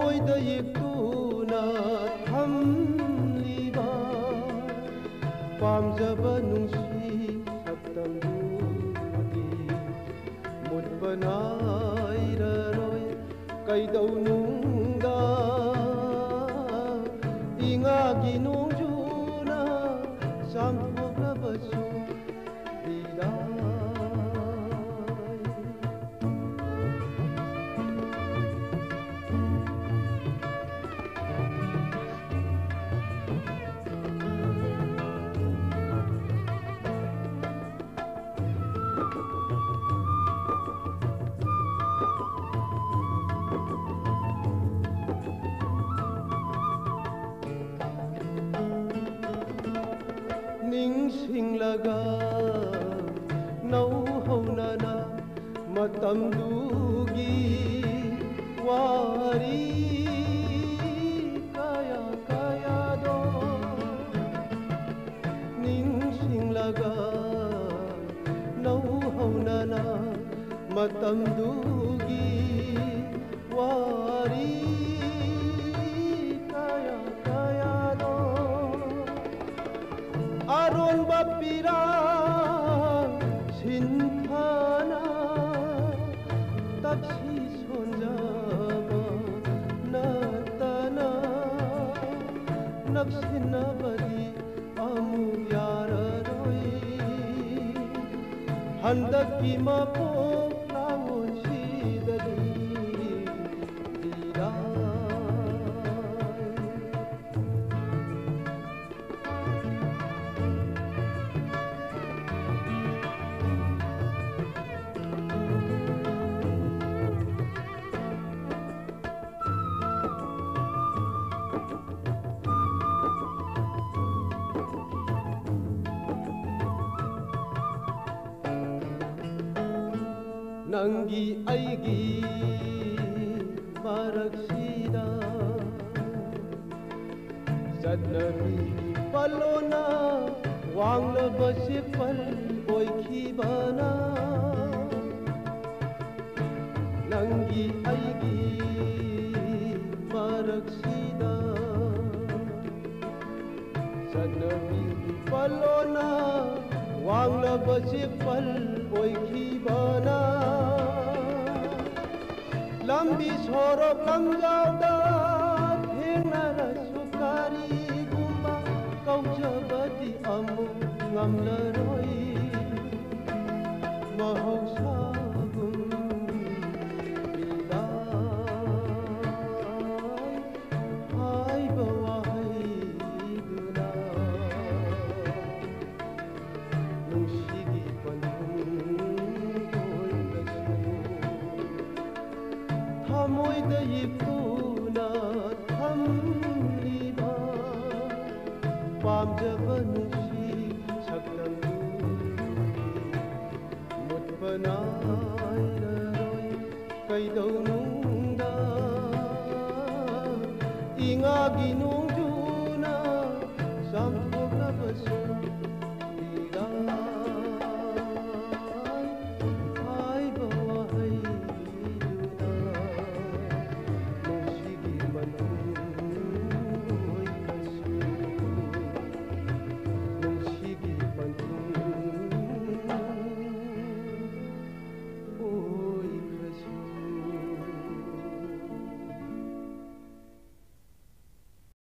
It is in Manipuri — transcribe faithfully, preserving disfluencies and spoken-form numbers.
ꯃꯣꯏꯗ ꯌꯦꯛꯇꯨꯅ ꯊꯝꯂꯤꯕ ꯄꯥꯝꯖꯕ ꯅꯨꯡꯁꯤ ꯁꯛꯇꯝꯗꯨꯗꯤ ꯃꯨꯠꯄ ꯅꯥꯏꯔꯔꯣꯏ꯫ ꯀꯩꯗꯧꯅꯨꯡꯗ ꯏꯉꯥꯒꯤ ꯅꯣꯡꯖꯨꯅ ꯆꯥꯝꯊꯣꯛꯂꯕꯁꯨ ꯕꯤꯗꯥꯏ꯫ ꯅꯤꯡꯁꯤꯡꯂꯒ ꯅꯧꯍꯧꯅꯅ ꯃꯇꯝꯗꯨꯒꯤ ꯋꯥꯔꯤ ꯀꯌꯥ ꯀꯌꯥꯗꯣ ꯅꯤꯡꯁꯤꯡꯂꯒ ꯅꯧꯍꯧꯅꯅ ꯃꯇꯝꯗꯨꯒꯤ ꯋꯥꯔꯤ ꯀꯌꯥ ꯀꯌꯥꯗꯣ ꯑꯔꯣꯟꯕ ꯄꯤꯔꯥꯡ ꯁꯤꯟꯊꯥꯅ ꯇꯛꯁꯤ ꯁꯣꯟꯖꯕ ꯅꯠꯇꯅ ꯅꯛꯁꯤꯟꯅꯕꯗꯤ ꯑꯃꯨꯛ ꯌꯥꯔꯔꯣꯏ꯫ ꯍꯟꯗꯛꯀꯤ ꯃꯄꯣꯛ ꯂꯥꯡꯑꯣꯟꯁꯤꯗꯗꯤ ꯕꯤꯗꯥꯏ꯫ ꯅꯪꯒꯤ ꯑꯩꯒꯤ ꯃꯔꯛꯁꯤꯗ ꯆꯠꯅꯕꯤꯒꯤ ꯄꯜꯂꯣꯅ ꯋꯥꯡꯂꯕ ꯆꯦꯛꯄꯜ ꯑꯣꯏꯈꯤꯕꯅ ꯅꯪꯒꯤ ꯑꯩꯒꯤ ꯆꯠꯅꯕꯤꯒꯤ ꯄꯜꯂꯣꯅ ꯋꯥꯡꯂꯕ ꯆꯦꯛꯄꯜ ꯑꯣꯏꯈꯤꯕꯅ, ꯂꯝꯕꯤ ꯁꯣꯔꯣꯛ ꯂꯝꯖꯥꯎꯗ ꯊꯦꯡꯅꯔꯁꯨ ꯀꯔꯤꯒꯨꯝꯕ ꯀꯧꯖꯕꯗꯤ ꯑꯃꯨꯛ ꯉꯝꯂꯔꯣꯏ꯫ ꯃꯍꯧꯁꯥꯒꯨꯝ ꯄꯤꯗꯥꯏ ꯍꯥꯏꯕ ꯋꯥꯍꯩꯗꯨꯅ ꯅꯨꯡꯁꯤꯒꯤ ꯄꯟꯊꯨꯡ ꯑꯣꯏꯔꯁꯨ ꯊꯃꯣꯏꯗ ꯌꯦꯛꯇꯨꯅ ꯊꯝꯂꯤꯕ ꯄꯥꯝꯖꯕ ꯅꯨꯡꯁꯤ ꯁꯛꯇꯝꯗꯨꯗꯤ ꯃꯨꯠꯄ ꯅꯥꯏꯔꯔꯣꯏ꯫ ꯀꯩꯗꯧꯅꯨꯡꯗ ꯏꯉꯥꯒꯤ ꯅꯣꯡ